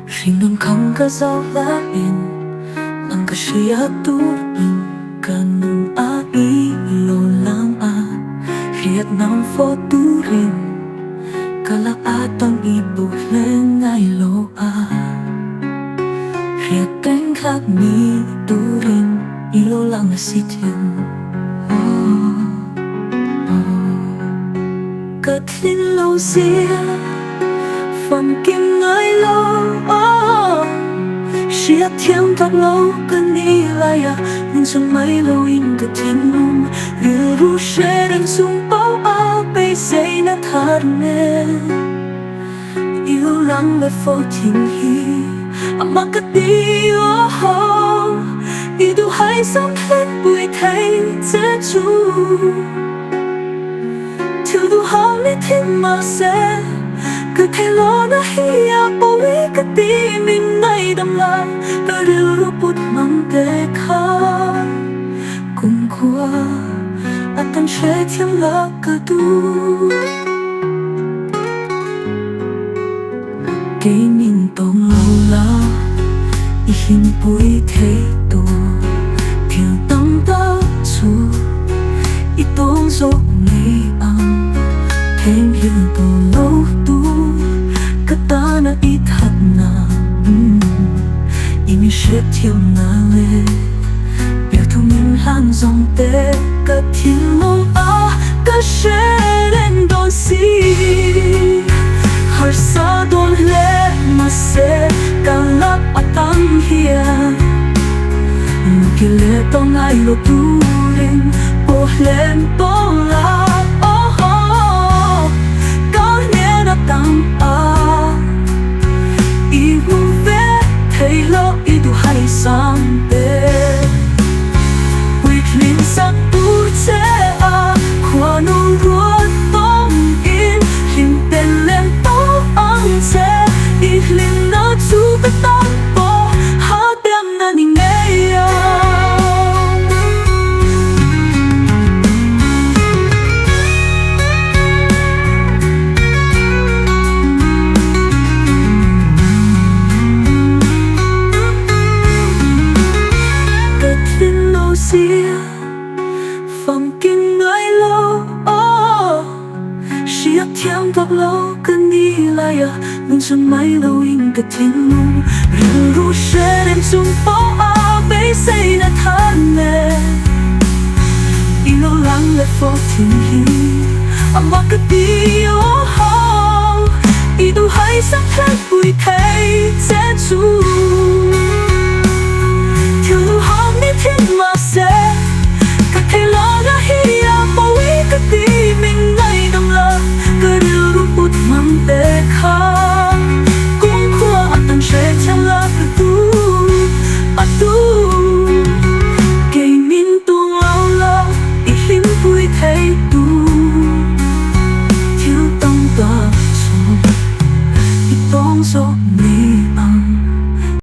Hringnun kham ka zo laiin nang ka hria turin ka nun a i lo lang a, hriat nang fo turin ka lak atang i bo hle ngai lo a, hriat reng thlak ni turin i lo lang a si thin. Ka thlin lo zia famkim ngai lo Hriat thiam tak lo ka ni lai a min chhan mai lo in ka thinlung rilru hre reng chung pawh a beiseina thar nen I lo lang leh fo thin hi a mak ka ti I duhaisam hletpui thei che chu. Thil duham ni thin mahse ka theilawna hi a pawi ka ti min ngaidam la ka rilru put hmang te kha kumkhua a tan hrethiam la ka duh. Kei min tawng lo la i hlimpui thei tur thil tam tak chu i tawng zawk ngei ang. Theihnghilh tawh lo tur ka tana i thatna i min hrethiamna leh biakthu min hlan zawng te ka thinlung a ka hre reng dawn si. Harsa dawn hle mahse ka lak atang hian Luki leh tawh ngai lo turin pawh hlen tawh la oh oh Ka hnen atang a i hmu ve thei lo i duhaisam te Puitling sak tur che a khuanu ruat tawng in hlim tel lem tawh ang che I hlimna chu ka tan pawh hahdamna ni ngei ang. Ka thin lo zia famkim ngai lo oh Hriat thiam tawp lo ka ni lai a nun chhan mai lo in ka thinlung rilru hre reng chung pawh a beiseina than e I lo lang leh fo thin hi.